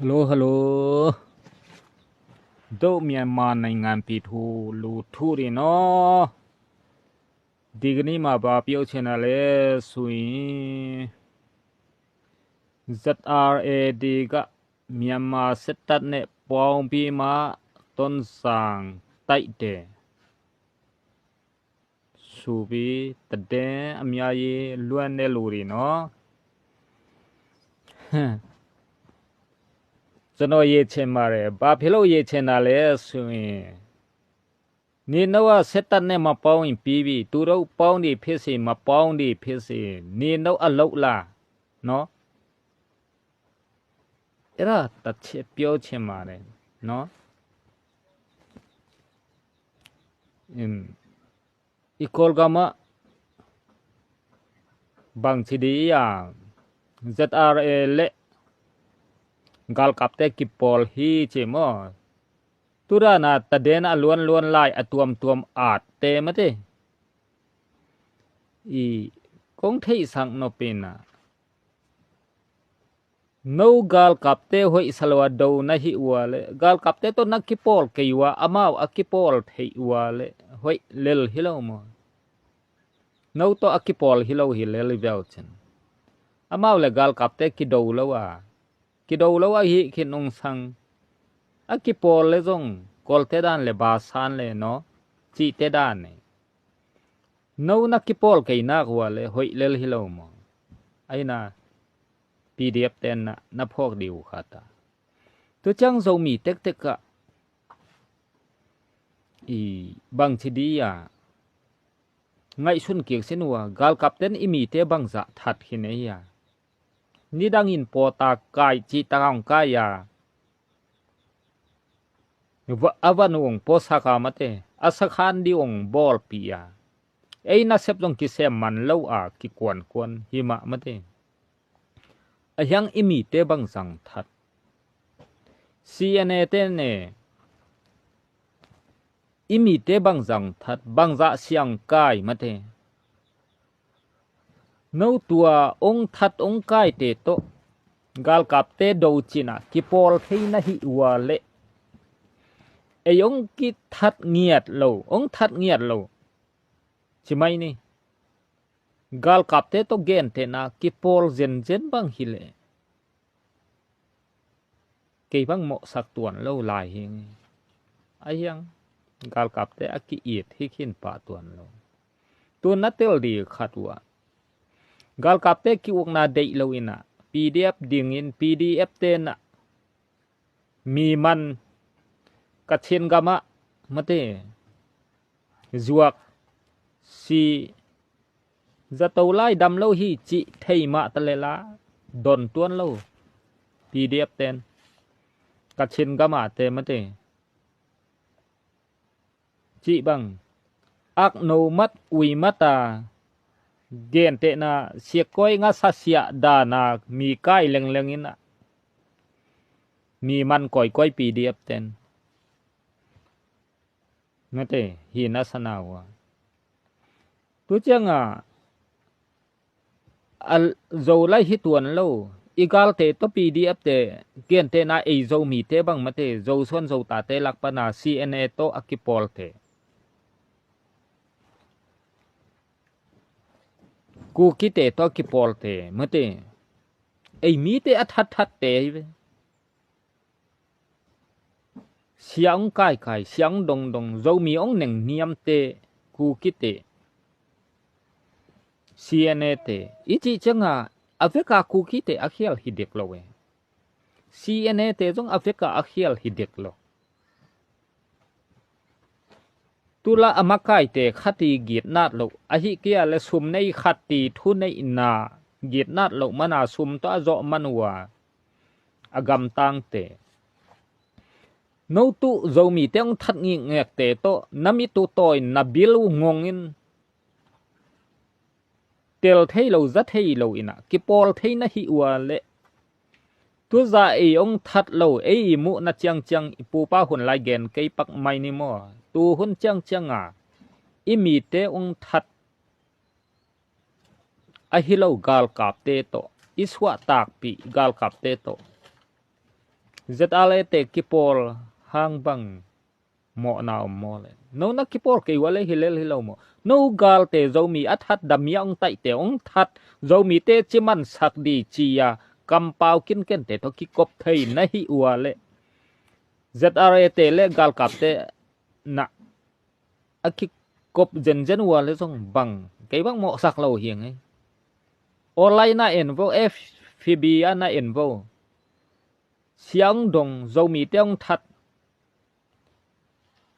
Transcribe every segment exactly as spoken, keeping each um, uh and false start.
Hello, hello. Dawh Myanmar နိုင်ငံ ပြည်သူလူထုတွေနော်။ ဒီကနေ့မှာ ဘာပြောချင်တာလဲဆိုရင် ဇက်အာရ်အေ တွေက မြန်မာစစ်တပ်နဲ့ ပေါင်းပြီးမှ တွန်းဇံတိုက်တယ် ဆိုပြီး သတင်းအများကြီး လွှင့်နေလို့တွေနော်။ ကျွန်တော် ရေးချင်ပါတယ်။ ဘာဖြစ်လို့ ရေးချင်တာလဲဆိုရင် နင်တို့က စစ်တပ်နဲ့ မပေါင်းရင် ပြီးပြီ။ သူတို့ ပေါင်းသည်ဖြစ်စေ မပေါင်းသည်ဖြစ်စေ နင်တို့ အလုပ်လားနော်။ အဲ့ဒါ တစ်ချက် ပြောချင်ပါတယ်နော်။ อืม အီကောကမ် မှာ ဘင်ချီဒိယ ဇက်အာရ်အေ နဲ့ ဂွမ်ကပ် တွေ ကပ်ပေါင်းပြီ ဆိုပြီး သူတို့က သတင်းအလွှင့်လွှင့်လိုက် အတုံတုံ အပ်တယ် မသိ။ အီ ကောင်းထီးစံနော် ပင်နာ နွေဂွမ်ကပ် တွေ ဟိုက်စလွာဒိုနဟိဝါလဲ ဂွမ်ကပ် တွေ တုံနကပ်ပေါင်းကီဝါ အမဝ် အကပ်ပေါင်းထီဝါလဲ ဟိုက်လဲလ်ဟိလဝ်မွ နွေတုံအကပ်ပေါင်းဟိလဝ်ဟိလဲလ် ဘျောက်ချင် အမဝ်လဲ ဂွမ်ကပ် တွေ ကပ်ဒိုလဝါ ကပ်ဒိုလဝါ ဟိခင်းနုံစံ အကပ်ပေါင်းလဲ ဇွန် ကော်လ် တွေ ဒၣ်လဲ ဘၣ်ဆၣ်လဲနော် ချီ တွေ ဒၣ်န့ၣ် နွေနကပ်ပေါင်းကီနကွါလဲ ဟိုက်လဲလ်ဟိလဝ်မွ အီနာ ပီဒီအက်ဖ် တွေ န နဖျောက်ဒီဝါခါတၢ် တူၢ်စံ ဇိုမီ တကတက အီ ဘင်ချီဒိယ ငိုက်စွန်ကီစင်ဝါ ဂွမ်ကပ် တွေ အီမီ တွေ ဘင်ဇာ ထတ်ဟိန့ၣ်ယါ နံဒၣ်ငိုၣ် ပော်တၢ်ကၢႆ ချီတၢ် ကၢႆယါ အဝၣ်နုံ ပော်ဆၢခါ မသိ အစခန်း ဒိုင် ဘိုလ်ပီယါ အီနစပ် ဇွန် ကီစဲမန်လဝ် အီ ကီကွၢ်ကွၢ် ဟိမ မသိ အဟျၢင် အီမီ တွေ ဘင်ဇာ ထတ် စီအန်အဲ တွေ န့ၣ် အီမီ တွေ ဘင်ဇာ ထတ် ဘင်ဇာ စံကၢႆ မသိ နွေတုံ အိုင်ထတ် အိုင်ကၢႆ တွေ တုံ ဂွမ်ကပ် တွေ ဒိုချီန ကပ်ပေါင်းထီနဟိဝါလဲ အီ အိုင်ကပ်ထတ်ငိတ်လဝ် အိုင်ထတ်ငိတ်လဝ် ချီမနီ ဂွမ်ကပ် တွေ တုံ ကဵၼ် တွေ န ကပ်ပေါင်း စၢၢ် စၢၢ် ဘင်ဟိလဲ ကီဘင် မွဲစက်တွၼ်လဝ် လၢ်ဟိ အဟျၢင် ဂွမ်ကပ် တွေ အကပ်အီတ ဟိခင်း ပာ်တွၼ်လဝ် တူၢ်နတဲလ်ဒီခတ်ဝါ ဂွမ်ကပ် တွေ ကပ်အိုင်န ဒိုင်လဝ် အီနာ ပီဒီအက်ဖ် ဒိုင် အီ ပီဒီအက်ဖ် တွေ န မီမန် ကချင်ကမ မသိ ဇွဲၣ် စံ ဇာတိလၢဒမ်လဝ်ဟိ ချီ ထီမ တလဲလၢ ဒွၼ်တွၼ်လဝ် ပီဒီအက်ဖ် တွေ ကချင်ကမ တွေ မသိ ချီဘင် အကနူမတ် ဝီမတ် တၢ် ကဵၼ် တွေ န စံကၢႆ ငါစစံ ဒၣ်န မီကၢႆ လဲင်လဲင် အီနာ မီမန် ကွႆၢ်ကွႆၢ် ပီဒီအက်ဖ် တွေ မသိ ဟိနစနဝါ တူၢ်စံ အီ ဇိုလၢဟိတွၼ်လဝ် အီ ဂွမ် တွေ တုံ ပီဒီအက်ဖ် တွေ ကဵၼ် တွေ န အီ ဇိုမီ တွေ ဘင် မသိ ဇိုစွန် ဇိုတၢ် တွေ လၢ်ပနၢ် စီအန်အဲ တုံ အကပ်ပေါင်း တွေ ကူကီး တွေ တုံ ကပ်ပေါင်း တွေ မသိ အီမီ တွေ အထတ်ထတ် တွေ စံအိုင်ကၢႆကၢႆ စံအိုင်ဒိုင်ဒိုင် ဇိုမီအိုင် နဵင်နံၢ် တွေ ကူကီး တွေ စီအန်အဲ တွေ အီ ချီစံ အဝဲက ကူကီး တွေ အခဲလ် ဟိဒိၣ်လဝ်ဝဲ စီအန်အဲ တွေ ဇွန် အဝဲက အခဲလ် ဟိဒိၣ်လဝ် တူၢ်လၢအမကၢၢ် တွေ ခတ်တံၢ် ဂိတ်နတ်လဝ် အဟိကဲလၢ သုမ်န့ၢ် ခတ်တံၢ် ထူန့ၢ် န ဂိတ်နတ်လဝ် မန သုမ်တၢ် အဇိုမန်ဝါ အဂမ်တၢင် တွေ နွေတုံ ဇိုမီ တွေ အိုင်ထတ်ငိုၣ်ငဲၢ် တွေ တုံ နမ့ၢ်တူၢ်တီၢ် နဘိလ် ငိုင် အီ တဲလ်ထီလဝ် စၢ်ထီလဝ် အီနာ ကပ်ပေါင်း ထီနဟိဝါလဲ တူၢ်စံ အီအိုင်ထတ်လဝ် အီမူ နစံစံ အီပူပၢ် ဟုၣ်လၢ် ကၠိၣ် ကၠိၣ်ပၢ် မနီ မွ တူၢ်ဟုၣ်စံစံ အီမီ တွေ အိုင်ထတ် အဟိလဝ် ဂွမ်ကပ် တွေ တုံ အီစွဲၣ်တၢ်ပီ ဂွမ်ကပ် တွေ တုံ Z R A te kipawl hang bang mawhna om maw le? No na kipawl kei ua le hi lel hi lo maw? No galte Zomi a that, damia hong taihte hong that, Zomite cimansak di ci-a kampau kinkente tawh kikop thei na hi ua le, Z R A te le galkapte na a kikop zenzen ua le zong bang, kei bang mawhsak lo hi ngei. Online na en vo, F B a na en vo. Siang dong Zomite hong that,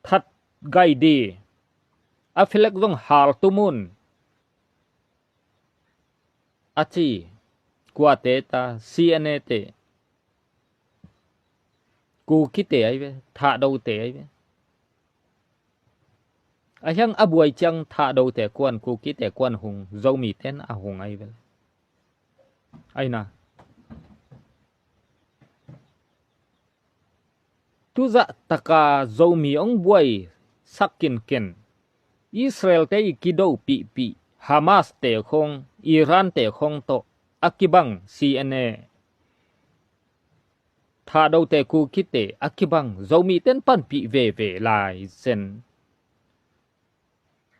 that gai di. A filek zong hal tumun a ci. Kuate ta, C N A te, Kukite ai ve, Thahdote ai ve. A hiang a buai ciang Thahdote kuan, Kukite kuan hung, Zomiten a hung ai ve. Aina. Tuzah taka Zomi hong buai sak kinken. Israel te i kido pihpih, Hamas te khong, Iran te khong tawh a kibang C N A, Thahdote Kukite a kibang Zomiten panpih veve lai zen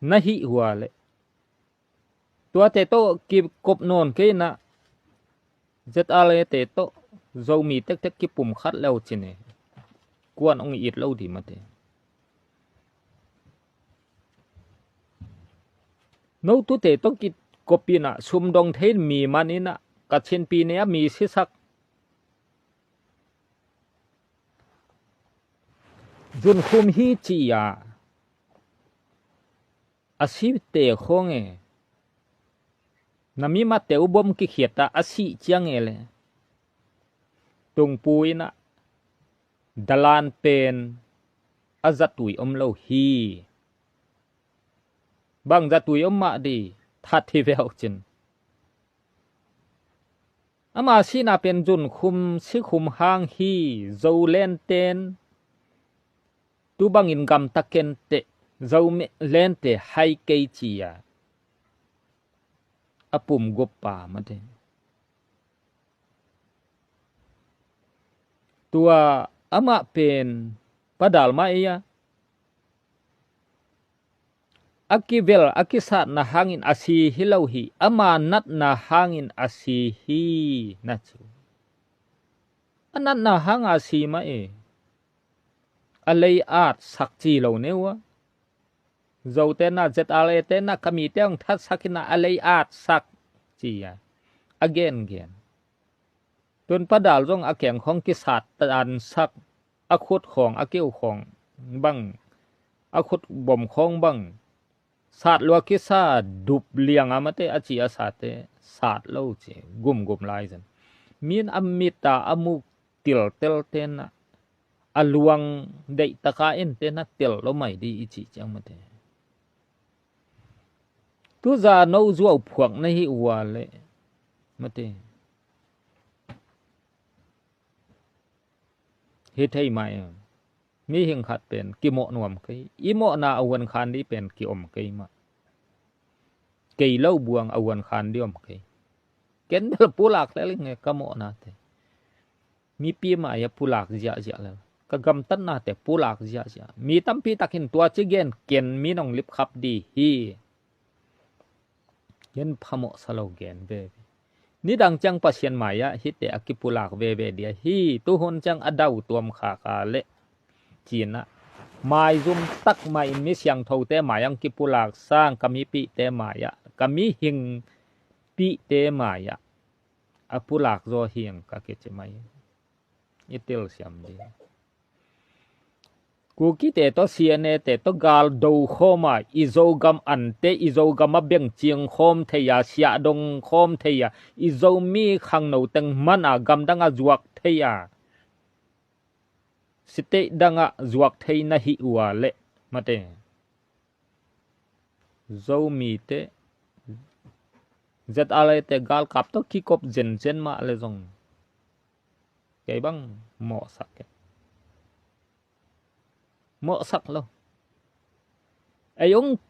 na hi ua le. Tuate tawh kikop nawn kei na, Z R A te tawh Zomi tektek kipum khat leu cine. Kuan hong it lo di mate. No tute tawh kikop ina sumdong thein mi man ina, Kachin pi ne a mi sisak. Zunkhum hi ci-a a site khong e. Na mi mate uh bom kikhiat a, a sih ciang e le, tungpu ina dalan pen a zatui om lo hi. Bang zatui om mah di, that hi ve aw cin. Ama sihna pen zunkhum sikhum hang hi. Zolenten tu bangin gamta kenteh, Zolente hai kei ci-a a pum gup pa mate. Tua amah pen padal mah ei a, a kivel a kisatna hangin a si hi lo hi, ama natna hangin a si hi na ci uh. A natna hang a si mah e. A lei at sak ci lo ne uh a. Zote na, Z R A te na, ka mite hong thatsak ina a lei at sak ci-a a gengen. Tun padal zong a keng khong kisat tansak, a khut khong, a kiu khong bang, a khut bom khong bang sat lua kisa dup lianga mate a ci a sate sat lo ci gumgum lai zan. Min a mit a a muk tiltel tena, a luang deihtaka ente na tel lo mai di i cih ciang mate. Tuza no zuau phuak na hi ua le mate. Hi thei mai. Mihing khat pen kimawh nuam kei. I mawhna a huan khan di pen kiom kei mah. Kei lo buang a huan khan di om kei. Ken bel pulak lel inge ka mawhnate. Mipi mai-ah pulak ziahziah lel. Ka gamtatnate pulak ziahziah. Mi tampi takin tua ci gen ken mi nong lipkhap di hi. Gen phamawh sa lo gen veve. Nidang ciang Pasian mai-ah hite a kipulak veve dia hi. Tuhun ciang a dau tuam khaka le cinah maizum tak mah in mi siangthote mai-ah kipulak sang ka mipihte mai-ah, ka mihingpihte mai-ah a pulak zaw hiang ka kici mai. I telsiam ding. Kukite tawh C N A te tawh gal do khawm a, i Zogam ante, i Zogam a bengciang khawm thei a, siahdong khawm thei a, i Zomi khangno teng man a, gamdang a zuak thei a, state dang ah zuak thei na hi ua le mate. Zomite, Z R A te galkap tawh kikop zenzen mah le zong kei bang mawhsak kei. Mawhsak lo. Ei hong